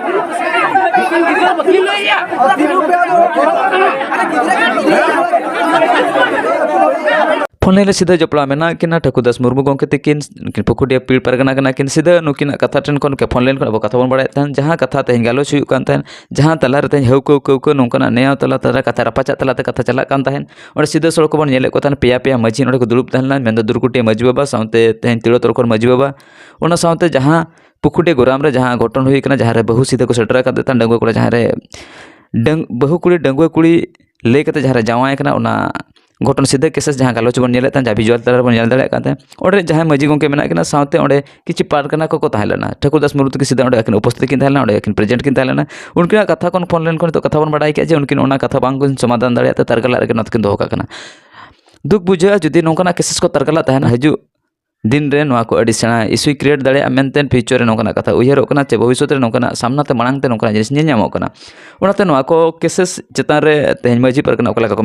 ᱱᱩᱠᱤᱱ ᱜᱤᱫᱽᱨᱟᱹ ᱵᱟᱹᱠᱤᱱ ᱞᱟᱹᱭᱮᱜᱼᱟ? ᱯᱷᱳᱱ ᱞᱟᱭᱤᱱ ᱨᱮ ᱥᱤᱫᱷᱟᱹ ᱡᱚᱯᱲᱟᱣ ᱢᱮᱱᱟᱜ ᱠᱤᱱᱟ ᱴᱷᱟᱹᱠᱩᱨ ᱫᱟᱥ ᱢᱩᱨᱢᱩ ᱜᱚᱢᱠᱮ ᱛᱤᱠᱤᱱ, ᱩᱱᱠᱤᱱ ᱯᱩᱠᱷᱩᱰᱤᱭᱟᱹ ᱯᱤᱲ ᱯᱟᱨᱜᱟᱱᱟ ᱠᱟᱱᱟ ᱠᱤᱱ᱾ ᱥᱤᱫᱷᱟᱹ ᱱᱩᱠᱤᱱᱟᱜ ᱠᱟᱛᱷᱟ ᱴᱷᱮᱱ ᱠᱷᱚᱱ ᱯᱷᱳᱱ ᱞᱟᱭᱤᱱ ᱠᱷᱚᱱ ᱟᱵᱚ ᱠᱟᱛᱷᱟ ᱵᱚᱱ ᱵᱟᱲᱟᱭᱮᱫ ᱛᱟᱦᱮᱱ, ᱡᱟᱦᱟᱸ ᱠᱟᱛᱷᱟ ᱛᱮᱦᱮᱧ ᱜᱟᱞᱚᱪ ᱦᱩᱭᱩᱜ ᱠᱟᱱ ᱛᱟᱦᱮᱱ, ᱡᱟᱦᱟᱸ ᱛᱟᱞᱟᱨᱮ ᱛᱮᱦᱮᱧ ᱦᱟᱹᱣᱠᱟᱹ ᱦᱟᱹᱣᱠᱟᱹ ᱦᱟᱹᱣᱠᱟᱹ ᱱᱚᱝᱠᱟᱱᱟᱜ ᱱᱮᱭᱟᱣ ᱛᱟᱞᱟ ᱛᱟᱞᱟ ᱠᱟᱛᱷᱟ ᱨᱟᱯᱟᱪᱟᱜ ᱛᱟᱞᱟᱛᱮ ᱠᱟᱛᱷᱟ ᱪᱟᱞᱟᱜ ᱠᱟᱱ ᱛᱟᱦᱮᱸᱫ᱾ ᱚᱸᱰᱮ ᱥᱤᱫᱷᱟᱹ ᱥᱚᱲᱚᱠ ᱠᱚᱵᱚᱱ ᱧᱮᱞᱮᱫ ᱠᱚ ᱛᱟᱦᱮᱸᱫ, ᱯᱮᱭᱟ ᱯᱮᱭᱟ ᱢᱟᱹᱡᱷᱤ ᱱᱚᱸᱰᱮ ᱠᱚ ᱫᱩᱲᱩᱵ ᱛᱟᱦᱮᱸ ᱞᱮᱱᱟ, ᱢᱮᱱᱫᱚ ᱫᱩᱨᱠᱩᱴᱤᱭᱟᱹ ᱢᱟᱹᱡᱷᱤ ᱵᱟᱵᱟ ᱥᱟᱶᱛᱮ ᱛᱮᱦᱮᱧ ᱛᱤᱲᱚ ᱛᱚᱨᱠᱚᱨ ᱢᱟᱹᱡᱷᱤ ᱵᱟᱵᱟ, ᱚᱱᱟ ᱥᱟᱶᱛᱮ ᱡᱟᱦᱟᱸ ᱯᱩᱠᱷᱩᱰᱤ ᱜᱚᱨᱟᱢ ᱨᱮ ᱡᱟᱦᱟᱸ ᱜᱷᱚᱴᱚᱱ ᱦᱩᱭ ᱠᱟᱱᱟ, ᱡᱟᱦᱟᱸ ᱨᱮ ᱵᱟᱹᱦᱩ ᱥᱤᱫᱷᱟᱹ ᱠᱚ ᱥᱮᱴᱮᱨ ᱟᱠᱟᱫ ᱛᱟᱦᱮᱸᱫ, ᱰᱟᱺᱜᱩᱣᱟᱹ ᱠᱚᱲᱟ ᱡᱟᱦᱟᱸ ᱨᱮ ᱰᱟᱹᱝ-, ᱵᱟᱹᱦᱩ ᱠᱩᱲᱤ ᱰᱟᱺᱜᱩᱣᱟᱹ ᱠᱩᱲᱤ ᱞᱟᱹᱭ ᱠᱟᱛᱮ ᱡᱟᱦᱟᱸ ᱨᱮ ᱡᱟᱶᱟᱭ ᱠᱟᱱᱟ, ᱚᱱᱟ ᱜᱷᱚᱴᱚᱱ ᱥᱤᱫᱷᱟᱹ ᱠᱮᱥᱮᱥ ᱡᱟᱦᱟᱸ ᱜᱟᱞᱚᱪ ᱵᱚᱱ ᱧᱮᱞᱮᱫ ᱛᱟᱦᱮᱸᱫ, ᱡᱟᱦᱟᱸ ᱵᱷᱤᱡᱩᱣᱟᱞ ᱛᱟᱞᱟ ᱨᱮᱵᱚᱱ ᱧᱮᱞ ᱫᱟᱲᱮᱭᱟᱜ ᱠᱟᱱ ᱛᱟᱦᱮᱸᱫ, ᱚᱸᱰᱮ ᱡᱟᱦᱟᱸᱭ ᱢᱟᱹᱡᱷᱤ ᱜᱚᱢᱠᱮ ᱢᱮᱱᱟᱜ ᱠᱤᱱᱟ, ᱥᱟᱶᱛᱮ ᱚᱸᱰᱮ ᱠᱤᱪᱷᱩ ᱯᱟᱨᱜᱟᱱᱟ ᱠᱚᱠᱚ ᱛᱟᱦᱮᱸ ᱞᱮᱱᱟ᱾ ᱴᱷᱟᱹᱠᱩᱨ ᱫᱟᱥ ᱢᱩᱨᱢᱩ ᱛᱟᱹᱠᱤᱱ ᱥᱤᱫᱷᱟᱹ ᱚᱸᱰᱮ ᱟᱹᱠᱤᱱ ᱩᱯᱚᱥᱛᱷᱤᱛ ᱠᱤᱱ ᱛᱟᱦᱮᱸ ᱞᱮᱱᱟ, ᱚᱸᱰᱮ ᱟᱹᱠᱤᱱ ᱯᱨᱮᱡᱮᱱᱴ ᱠᱤᱱ ᱛᱟᱦᱮᱸ ᱞᱮᱱᱟ᱾ ᱩᱱᱠᱤᱱᱟᱜ ᱠᱟᱛᱷᱟ ᱠᱷᱚᱱ ᱯᱷᱳᱱ ᱞᱮᱱ ᱠᱷᱚᱱ ᱱᱤᱛᱚᱜ ᱠᱟᱛᱷᱟ ᱵᱚᱱ ᱵᱟᱲᱟᱭ ᱠᱮᱫᱟ ᱡᱮ ᱩᱱᱠᱤᱱ ᱚᱱᱟ ᱠᱟᱛᱷᱟ ᱵᱟᱝ ᱠᱤᱱ ᱥᱚᱢᱟᱫᱷᱟᱱ ᱫᱟᱲᱮᱭᱟᱜ ᱛᱮ ᱛᱟᱨᱜᱟᱞᱟᱜ ᱨᱮᱜᱮ ᱱᱚᱣᱟ ᱫᱚᱠᱤᱱ ᱫᱚᱦᱚ ᱠᱟᱜ ᱠᱟᱱᱟ᱾ ᱫᱩᱠ ᱵᱩᱡᱷᱟᱹᱜᱼᱟ ᱡᱩᱫᱤ ᱱᱚᱝᱠᱟᱱᱟᱜ ᱠᱮᱥᱮᱥ ᱠᱚ ᱛᱟᱨᱜᱟᱞᱟᱜ ᱛᱟᱦᱮᱱᱟ, ᱦᱤᱡᱩᱜ ᱫᱤᱱ ᱨᱮ ᱱᱚᱣᱟ ᱠᱚ ᱟᱹᱰᱤ ᱥᱮᱬᱟ ᱤᱥᱩᱭ ᱠᱨᱤᱭᱮᱴ ᱫᱟᱲᱮᱭᱟᱜᱼᱟ ᱢᱮᱱᱛᱮ ᱯᱷᱤᱭᱩᱪᱟᱨ ᱨᱮ ᱱᱚᱝᱠᱟᱱᱟᱜ ᱠᱟᱛᱷᱟ ᱩᱭᱦᱟᱹᱨᱚᱜ ᱠᱟᱱᱟ, ᱪᱮ ᱵᱷᱚᱵᱤᱥᱥᱚᱛ ᱨᱮ ᱱᱚᱝᱠᱟᱱᱟᱜ ᱥᱟᱢᱱᱟ ᱛᱮ ᱢᱟᱲᱟᱝ ᱛᱮ ᱱᱚᱝᱠᱟᱱᱟᱜ ᱡᱤᱱᱤᱥ ᱧᱮᱞ ᱧᱟᱢᱚᱜ ᱠᱟᱱᱟ᱾ ᱚᱱᱟᱛᱮ ᱱᱚᱣᱟ ᱠᱚ ᱠᱮᱥᱮᱥ ᱪᱮᱛᱟᱱ ᱨᱮ ᱛᱮᱦᱮᱧ ᱢᱟᱹᱡᱷᱤ ᱯᱟᱨᱜᱟᱱᱟ ᱚᱠᱟ ᱞᱮᱠᱟ ᱠᱚ